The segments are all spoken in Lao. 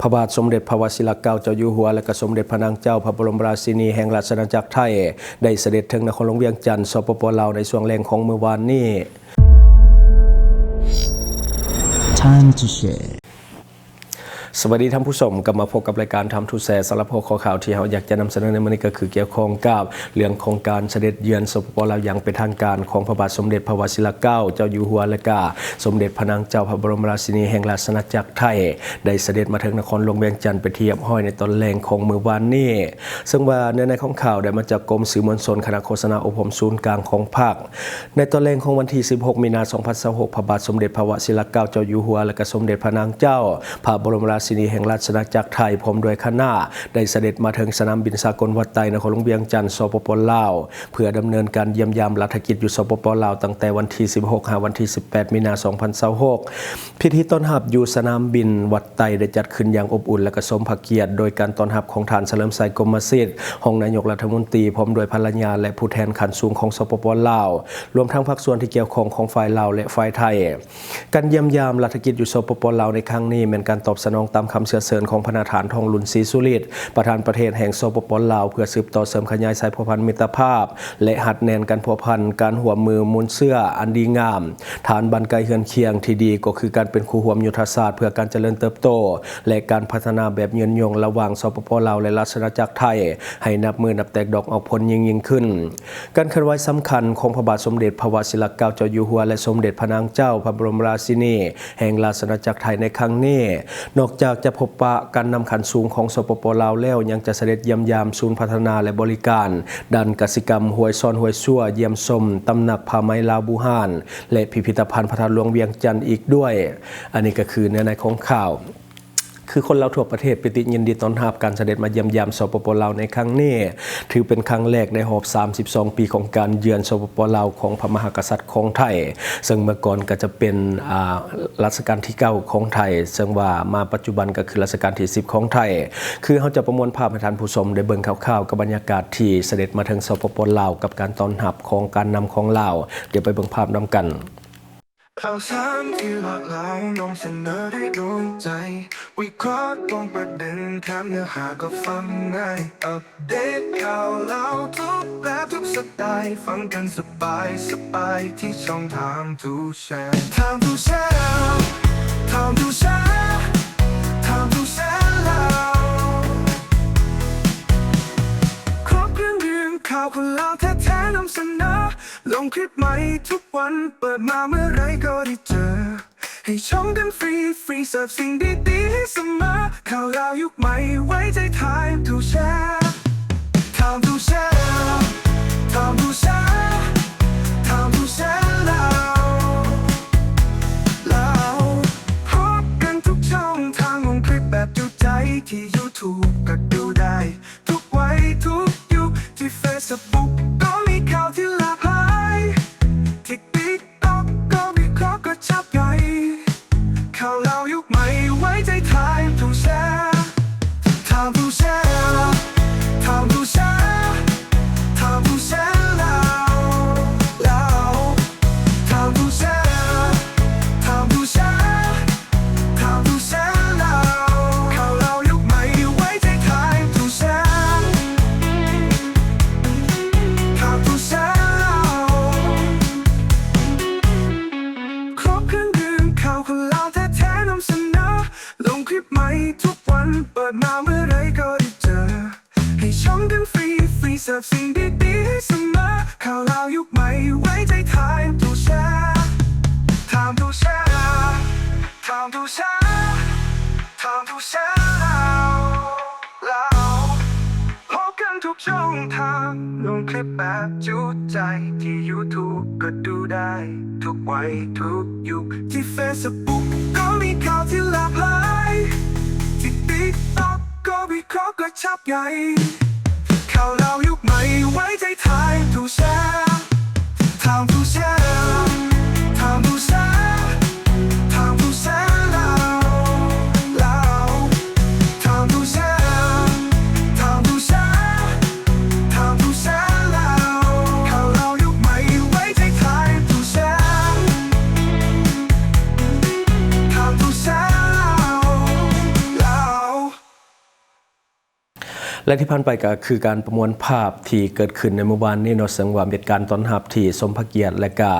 ພະບາດສົມເດັດພະວະຊິລະເກົ້າເຈົ້າຢູ່ຫົວ ແລະ ກະສົມເດັດພະນາງເຈົ້າພະບໍລົມລາຊິນີແຫ່ງລາຊະອານາຈັກໄທ ໄດ້ສະເດັດເຖິງນະຄອນຫຼວງວຽງຈັນ ສປປ ລາວ ໃນຊ່ວງແລງຂອງມື້ວານນີ້. ສະບາຍດີທ່ານຜູ້ຊົມ, ກັບມາພົບກັບລາຍການ Time to Share ສຳລັບຫົວຂໍ້ຂ່າວທີ່ເຮົາຢາກຈະນຳສະເໜີໃນມື້ນີ້ກໍຄືກ່ຽວຂ້ອງກັບເລື່ອງຂອງການສະເດັດເຢືອນ ສປປ ລາວ ຢ່າງເປັນທາງການຂອງພະບາດສົມເດັດພະວະຊິລະເກົ້າເຈົ້າຢູ່ຫົວ ແລະ ກະສົມເດັດພະນາງເຈົ້າພະບໍລົມລາຊິນີແຫ່ງລາຊະອານາຈັກໄທ ໄດ້ສະເດັດມາເຖິງນະຄອນຫຼວງວຽງຈັນເປັນທີ່ຮຽບຮ້ອຍໃນຕອນແລງຂອງມື້ວານນີ້. ເຊິ່ງວ່າເນື້ອໃນຂອງຂ່າວໄດ້ມາຈາກກົມສື່ມວນຊົນ ຄະນະໂຄສະນາອົບຮົມສູນກາງຂອງພັກ. ໃນຕອນແລງຂອງວັນທີສິບຫົກ ມີນາ ສອງພັນຊາວຫົກ ພະບາດສົມເດັດພະວະຊິລະເກົ້າເຈົ້າຢູ່ຫົວ ແລະ ກະສົມເດັດພະນາງເຈົ້າພະບໍລົມລາຊິນີແຫ່ງລາຊະອານາຈັກໄທ ພ້ອມດ້ວຍຄະນະ ໄດ້ສະເດັດມາເຖິງສະໜາມບິນສາກົນວັດໄຕ ນະຄອນຫຼວງວຽງຈັນ ສປປ ລາວ ເພື່ອດຳເນີນການຢ້ຽມຢາມລັດຖະກິດຢູ່ ສປປ ລາວ ຕັ້ງແຕ່ວັນທີສິບຫົກ ຫາວັນທີສິບແປດ ມີນາ ສອງພັນຊາວຫົກ. ພິທີຕ້ອນຮັບຢູ່ສະໜາມບິນວັດໄຕໄດ້ຈັດຂຶ້ນຢ່າງອົບອຸ່ນ ແລະ ກະສົມພະກຽດ ໂດຍການຕ້ອນຮັບຂອງທ່ານ ສະເຫຼີມໄຊ ກົມມະສິດ ຮອງນາຍົກລັດຖະມົນຕີ ພ້ອມດ້ວຍພັນລະຍາ ແລະ ຜູ້ແທນຂັ້ນສູງຂອງ ສປປ ລາວ ລວມທັງພາກສ່ວນທີ່ກ່ຽວຂ້ອງຂອງຝ່າຍລາວ ແລະ ຝ່າຍໄທ. ການຢ້ຽມຢາມລັດຖະກິດຢູ່ ສປປ ລາວ ໃນຄັ້ງນີ້ ແມ່ນການຕອບສະໜອງຕາມຄຳເຊື້ອເຊີນຂອງພະນະທ່ານ ທອງລຸນ ສີສຸລິດ ປະທານປະເທດແຫ່ງ ສປປ ລາວ ເພື່ອສືບຕໍ່ເສີມຂະຫຍາຍສາຍພົວພັນມິດຕະພາບ ແລະ ຮັດແໜ້ນການພົວພັນ ການຮ່ວມມືມູນເຊື້ອອັນດີງາມ. ຖານບ້ານໃກ້ເຮືອນຄຽງທີ່ດີກໍຄືການເປັນຄູ່ຮ່ວມຍຸດທະສາດເພື່ອການຈະເລີນເຕີບໂຕ ແລະ ການພັດທະນາແບບຍືນຍົງລະຫວ່າງ ສປປ ລາວ ແລະ ລາຊະອານາຈັກໄທ ໃຫ້ນັບມື້ນັບແຕກດອກອອກຜົນຍິ່ງໆຂຶ້ນ. ການເຄື່ອນໄຫວສຳຄັນຂອງພະບາດສົມເດັດພະວະຊິລະເກົ້າເຈົ້າຢູ່ຫົວ ແລະ ສົມເດັດພະນາງເຈົ້າພະບໍລົມລາຊິນີແຫ່ງລາຊະອານາຈັກໄທໃນຄັ້ງນີ້ ນອກຈາກຈະພົບປະການນຳຂັ້ນສູງຂອງ ສປປ ລາວ ແລ້ວ ຍັງຈະສະເດັດຢ້ຽມຢາມສູນພັດທະນາ ແລະ ບໍລິການດ້ານກະສິກຳ ຫ້ວຍຊອນ ຫ້ວຍຊົ່ວ, ຢ້ຽມຊົມຕຳໜັກຜ້າໄໝລາວບູຮານ ແລະ ພິພິທະພັນພະທາດຫຼວງວຽງຈັນອີກດ້ວຍ. ອັນນີ້ກໍຄືເນື້ອໃນຂອງຂ່າວ. ຄືຄົນລາວທົ່ວປະເທດປີຕິຍິນດີຕ້ອນຮັບການສະເດັດມາຢ້ຽມຢາມ ສປປ ລາວ ໃນຄັ້ງນີ້ ຖືເປັນຄັ້ງແລກໃນຮອບສາມສິບສອງປີຂອງການເຢືອນ ສປປ ລາວ ຂອງພະມະຫາກະສັດຂອງໄທ, ເຊິ່ງເມື່ອກ່ອນກໍຈະເປັນ ອາ ລັດຊະການທີເກົ້າຂອງໄທ, ເຊິ່ງວ່າມາປັດຈຸບັນກໍຄືລັດຊະການທີສິບຂອງໄທ. ຄືເຮົາຈະປະມວນພາບໃຫ້ທ່ານຜູ້ຊົມໄດ້ເບິ່ງຄ່າວໆກັບບັນຍາກາດທີ່ສະເດັດມາເຖິງ ສປປ ລາວ ກັບການຕ້ອນຮັບຂອງການນຳຂອງລາວ. ດຽວໄປເບິ່ງພາບນຳກັນ. ຂ່າວສານທີ່ຫຼາກຫຼາຍນຳສະເໜີດ້ວຍດວງໃຈ, ວິເຄາະห์ຕຣົງປະເດັນ, ແຖມເນື້ອຫາກໍຟັງງ່າຍ. ອັບເດດຂ່າວລາວທຸກແບບທຸກສະໄຕ, ຟັງກັນສະບາຍສະບາຍທີ່ຊ່ອງ Time to Share. Time to Share, Time to Share, Time to Share ລາວ. ຄອບເລື່ອງເລື່ອງຂ່າວຄົນລາວແທ້ໆນຳສະເໜີ. ລົງຄລິບໃໝ່ທຸກວັນ, ເປີດມາເມື່ອໃດກໍໄດ້ເຈີ. ໃຫ້ຊົມກັນຟຣີໆ, ເສີບສິ່ງດີໆໃຫ້ສະເໝີ. ຂ່າວລາວຍຸກໃໝ່, ໄວ້ໃຈ Time to Share. Time to Share, Time to Share, Time to Share ລາວ, ລາວ. ພົບກັນທຸກຊ່ອງທາງ, ລົງຄລິບແບບຈຸໃຈ, ທີ່ YouTube ກໍດູໄດ້. ທຸກໄວທຸກຍຸກ, ທີ່ Facebook ກໍມີຂ່າວທີ່ຫຼາກຫຼາຍ, ທີ່ TikTok ກໍວິເຄາະກະຊັບໄຫຍ່. ຂ່າວລາວຍຸກໃໝ່, ໄວ້ໃຈ Time to Share. Time to Share, Time to Share, Time to Share ລາວ, ລາວ. Time to Share, Time to Share, Time to Share ລາວ. ຂ່າວລາວຍຸກໃໝ່, ໄວ້ໃຈ Time to Share. Time to Share ລາວ. ຄອບເຄື່ອງເລື່ອງຂ່າວຄົນລາວແທ້ໆນຳສະເໜີ. ລົງຄລິບໃໝ່ທຸກວັນ, ເປີດມາເມື່ອໃດກໍໄດ້ເຈີ. ໃຫ້ຊົມກັນຟຣີໆ, ເສີບສິ່ງດີໆໃຫ້ສະເໝີ. ຂ່າວລາວຍຸກໃໝ່, ໄວ້ໃຈ Time to Share. Time to Share, Time to Share, Time to Share ລາວ, ລາວ. ພົບກັນທຸກຊ່ອງທາງ, ລົງຄລິບແບບຈຸໃຈ, ທີ່ YouTube ກໍດູໄດ້. ທຸກໄວທຸກຍຸກ, ທີ່ Facebook ກໍມີຂ່າວທີ່ຫຼາກຫຼາຍ, ທີ່ TikTok ກໍວິເຄາະກະຊັບໄຫຍ່. ຂ່າວລາວຍຸກໃໝ່, ໄວ້ໃຈ Time to Share. Time to Share, Time to Share, Time to Share ລາວ, ລາວ. Time to Share, Time to Share, Time to Share ລາວ. ຂ່າວລາວຍຸກໃໝ່, ໄວ້ໃຈ Time to Share. Time to Share ລາວ, ລາວ. ແລະທີ່ຜ່ານໄປກໍຄືການປະມວນພາບທີ່ເກີດຂຶ້ນໃນມື້ວານນີ້ເນາະ, ເຊິ່ງວ່າເປັນການຕ້ອນຮັບທີ່ສົມພະກຽດ ແລະກະ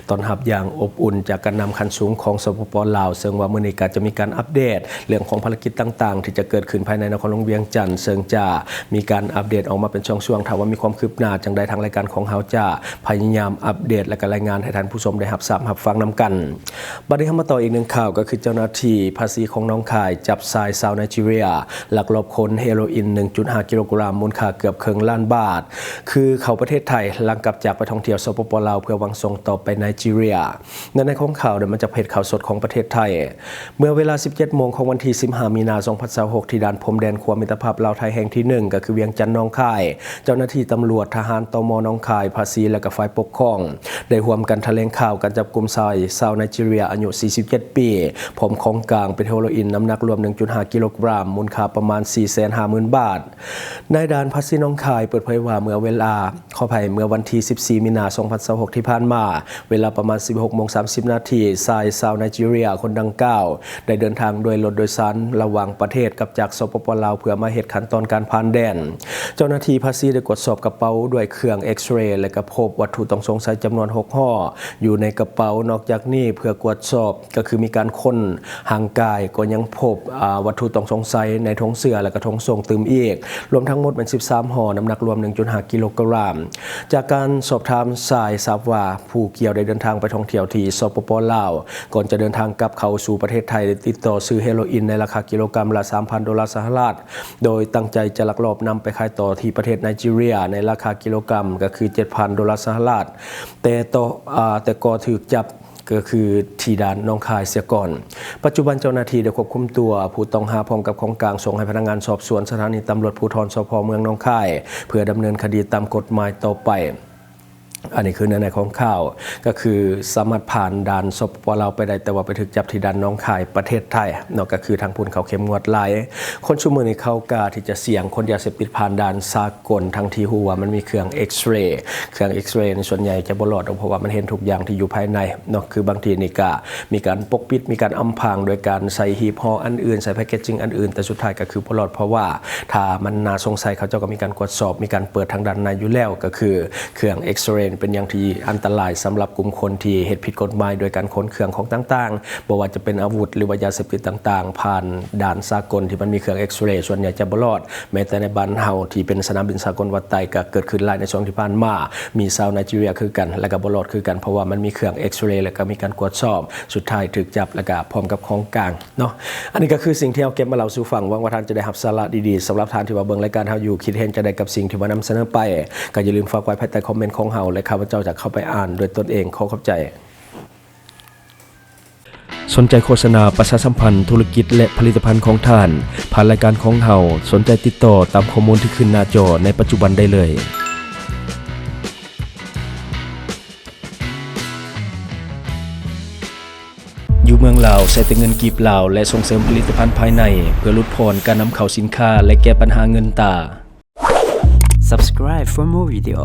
ຕ້ອນຮັບຢ່າງອົບອຸ່ນຈາກການນຳຂັ້ນສູງຂອງ ສປປ ລາວ, ເຊິ່ງວ່າມື້ນີ້ກໍຈະມີການອັບເດດເລື່ອງຂອງພາລະກິດຕ່າງໆ ທີ່ຈະເກີດຂຶ້ນພາຍໃນນະຄອນຫຼວງວຽງຈັນ, ເຊິ່ງຈະມີການອັບເດດອອກມາເປັນຊ່ວງໆ. ຖ້າວ່າມີຄວາມຄືບໜ້າຈັ່ງໃດ, ທາງລາຍການຂອງເຮົາຈະພະຍາຍາມອັບເດດ ແລະກະລາຍງານໃຫ້ທ່ານຜູ້ຊົມໄດ້ຮັບຊາບຮັບຟັງນຳກັນ. ບັດນີ້ເຮົາມາຕໍ່ອີກໜຶ່ງຂ່າວ, ກໍຄືເຈົ້າໜ້າທີ່ພາສີຂອງໜອງຄາຍຈັບຊາຍຊາວໄນຈີເຣຍ ລັກລອບຂົນເຮໂຣອິນ ໜຶ່ງຈຸດຫ້າ ກິໂລກຣາມ ມູນຄ່າເກືອບເຄິ່ງລ້ານບາດ ຄືເຂົ້າປະເທດໄທ ຫຼັງກັບຈາກໄປທ່ອງທ່ຽວ ສປປ ລາວ ເພື່ອຫວັງສົ່ງຕໍ່ໄປໄນຈີເຣຍ. ໃນໃນຂອງຂ່າວ ໄດ້ມາຈາກເພຈຂ່າວສົດຂອງປະເທດໄທ. ເມື່ອເວລາ ສິບເຈັດໂມງ ຂອງວັນທີ ສິບຫ້າ ມີນາ ສອງພັນຊາວຫົກ ທີ່ດ່ານພົມແດນຂົວມິດຕະພາບລາວ-ໄທແຫ່ງທີໜຶ່ງ ກໍຄືວຽງຈັນ-ໜອງຄາຍ, ເຈົ້າໜ້າທີ່ຕຳຫຼວດ, ທະຫານ, ຕມ ໜອງຄາຍ, ພາສີ ແລະກະຝ່າຍປົກຄອງ ໄດ້ຮ່ວມກັນຖະແຫຼງຂ່າວການຈັບກຸມຊາຍຊາວໄນຈີເຣຍອາຍຸ ສີ່ສິບເຈັດ ປີ ພ້ອມຂອງກາງເປັນເຮໂຣອິນນ້ຳໜັກລວມ ໜຶ່ງຈຸດຫ້າ ກິໂລກຣາມ ມູນຄ່າປະມານ ສີ່ແສນຫ້າໝື່ນ ບາດ. ນາຍດ່ານພາສີໜອງຄາຍເປີດເຜີຍວ່າ ເມື່ອເວລາ, ຂໍອະໄພ, ເມື່ອວັນທີ ສິບສີ່ ມີນາ ສອງພັນຊາວຫົກ ທີ່ຜ່ານມາ, ເວລາປະມານ ສິບຫົກໂມງ ສາມສິບນາທີ, ຊາຍຊາວໄນຈີເຣຍຄົນດັ່ງກ່າວ ໄດ້ເດີນທາງດ້ວຍລົດໂດຍສານລະຫວ່າງປະເທດກັບຈາກ ສປປ ລາວ ເພື່ອມາເຮັດຂັ້ນຕອນການຜ່ານແດນ. ເຈົ້າໜ້າທີ່ພາສີໄດ້ກວດສອບກະເປົາດ້ວຍເຄື່ອງເອັກສະເຣ ແລະກະພົບວັດຖຸຕ້ອງສົງໄສຈຳນວນຫົກຫໍ່ຢູ່ໃນກະເປົາ. ນອກຈາກນີ້ ເພື່ອກວດສອບ ກໍຄືມີການຄົ້ນຮ່າງກາຍ, ກໍຍັງພົບ, ອາ, ວັດຖຸຕ້ອງສົງໄສໃນຖົງເສື້ອ ແລະກະຖົງໂສ້ງຕື່ມອີກ, ລວມທັງໝົດແມ່ນ ສິບສາມຫໍ່, ນ້ຳໜັກລວມ ໜຶ່ງຈຸດຫ້າ ກິໂລກຣາມ. ຈາກການສອບຖາມຊາຍ ຊາບວ່າຜູ້ກ່ຽວໄດ້ເດີນທາງໄປທ່ອງທ່ຽວທີ່ ສປປ ລາວ ກ່ອນຈະເດີນທາງກັບເຂົ້າສູ່ປະເທດໄທ ໄດ້ຕິດຕໍ່ຊື້ເຮໂຣອິນໃນລາຄາກິໂລກຣາມລະ ສາມພັນໂດລາສະຫະລັດ, ໂດຍຕັ້ງໃຈຈະລັກລອບນຳໄປຂາຍຕໍ່ທີ່ປະເທດໄນຈີເຣຍໃນລາຄາກິໂລກຣາມ ກໍຄື ເຈັດພັນໂດລາສະຫະລັດ, ແຕ່ຕໍ່, ອາ, ແຕ່ກໍຖືກຈັບ ກໍຄືທີ່ດ່ານໜອງຄາຍເສຍກ່ອນ. ປັດຈຸບັນເຈົ້າໜ້າທີ່ໄດ້ຄວບຄຸມຕົວຜູ້ຕ້ອງຫາພ້ອມກັບຂອງກາງ ສົ່ງໃຫ້ພະນັກງານສອບສວນສະຖານີຕຳຫຼວດພູທອນ ສພ ເມືອງໜອງຄາຍ ເພື່ອດຳເນີນຄະດີຕາມກົດໝາຍຕໍ່ໄປ. ອັນນີ້ຄືເນື້ອໃນຂອງຂ່າວ, ກໍຄືສາມາດຜ່ານດ່ານ ສປປ ລາວ ໄປໄດ້, ແຕ່ວ່າໄປຖືກຈັບທີ່ດ່ານໜອງຄາຍ ປະເທດໄທເນາະ, ກໍຄືທາງພຸ້ນເຂົາເຂັ້ມງວດຫຼາຍ. ຄົນຊຸມມື້ນີ້ເຂົາກ້າທີ່ຈະສ່ຽງຂົນຢາເສບຕິດຜ່ານດ່ານສາກົນ ທັງທີ່ຮູ້ວ່າມັນມີເຄື່ອງເອັກສະເຣ. ເຄື່ອງເອັກສະເຣນີ້ສ່ວນໃຫຍ່ຈະບໍ່ລອດດອກ, ເພາະວ່າມັນເຫັນທຸກຢ່າງທີ່ຢູ່ພາຍໃນເນາະ, ຄືບາງທີນີ້ກະມີການປົກປິດ, ມີການອຳພາງໂດຍການໃສ່ຫີບຫໍ່ອັນອື່ນ, ໃສ່ແພັກເກດຈິງອັນອື່ນ, ແຕ່ສຸດທ້າຍກໍຄືບໍ່ລອດ, ເພາະວ່າຖ້າມັນໜ້າສົງໄສ ເຂົາເຈົ້າກໍມີການກວດສອບ, ມີການເປີດທາງດ້ານໃນຢູ່ແລ້ວ, ກໍຄືເຄື່ອງເອັກສະເຣເປັນຢ່າງທີ່ອັນຕະລາຍສຳລັບກຸ່ມຄົນທີ່ເຮັດຜິດກົດໝາຍໂດຍການຂົນເຄື່ອງຂອງຕ່າງໆ, ບໍ່ວ່າຈະເປັນອາວຸດ ຫຼືວ່າຢາເສບຕິດຕ່າງໆ ຜ່ານດ່ານສາກົນທີ່ມັນມີເຄື່ອງເອັກສະເຣ ສ່ວນໃຫຍ່ຈະບໍ່ລອດ. ແມ້ແຕ່ໃນບ້ານເຮົາທີ່ເປັນສະໜາມບິນສາກົນວັດໄຕ ກໍເກີດຂຶ້ນຫຼາຍໃນຊ່ວງທີ່ຜ່ານມາ, ມີຊາວໄນຈີເຣຍຄືກັນ ແລ້ວກໍບໍ່ລອດຄືກັນ, ເພາະວ່າມັນມີເຄື່ອງເອັກສະເຣ ແລ້ວກໍມີການກວດສອບ, ສຸດທ້າຍຖືກຈັບ ແລ້ວກໍພ້ອມກັບຂອງກາງເນາະ. ອັນນີ້ກໍຄືສິ່ງທີ່ເຮົາເກັບມາເລົ່າສູ່ຟັງ, ຫວັງວ່າທ່ານຈະໄດ້ຮັບສາລະດີໆ. ສຳລັບທ່ານທີ່ວ່າເບິ່ງລາຍການເຮົາຢູ່, ຄິດເຫັນຈັ່ງໃດກັບສິ່ງທີ່ວ່ານຳສະເໜີໄປ, ກໍຢ່າລືມຝາກໄວ້ພາຍໃຕ້ຄອມເມັນຂອງເຮົາ ແລະ ຂ້າພະເຈົ້າຈະເຂົ້າໄປອ່ານດ້ວຍຕົນເອງ. ຂໍຂອບໃຈ. ສົນໃຈໂຄສະນາປະຊາສຳພັນທຸລະກິດ ແລະ ຜະລິດຕະພັນຂອງທ່ານ ຜ່ານລາຍການຂອງເຮົາ, ສົນໃຈຕິດຕໍ່ຕາມຂໍ້ມູນທີ່ຂຶ້ນໜ້າຈໍໃນປັດຈຸບັນໄດ້ເລີຍ. ຢູ່ເມືອງລາວ ໃຊ້ແຕ່ເງິນກີບລາວ ແລະ ສົ່ງເສີມຜະລິດຕະພັນພາຍໃນ ເພື່ອຫຼຸດຜ່ອນການນຳເຂົ້າສິນຄ້າ ແລະ ແກ້ປັນຫາເງິນຕາ. Subscribe for more video.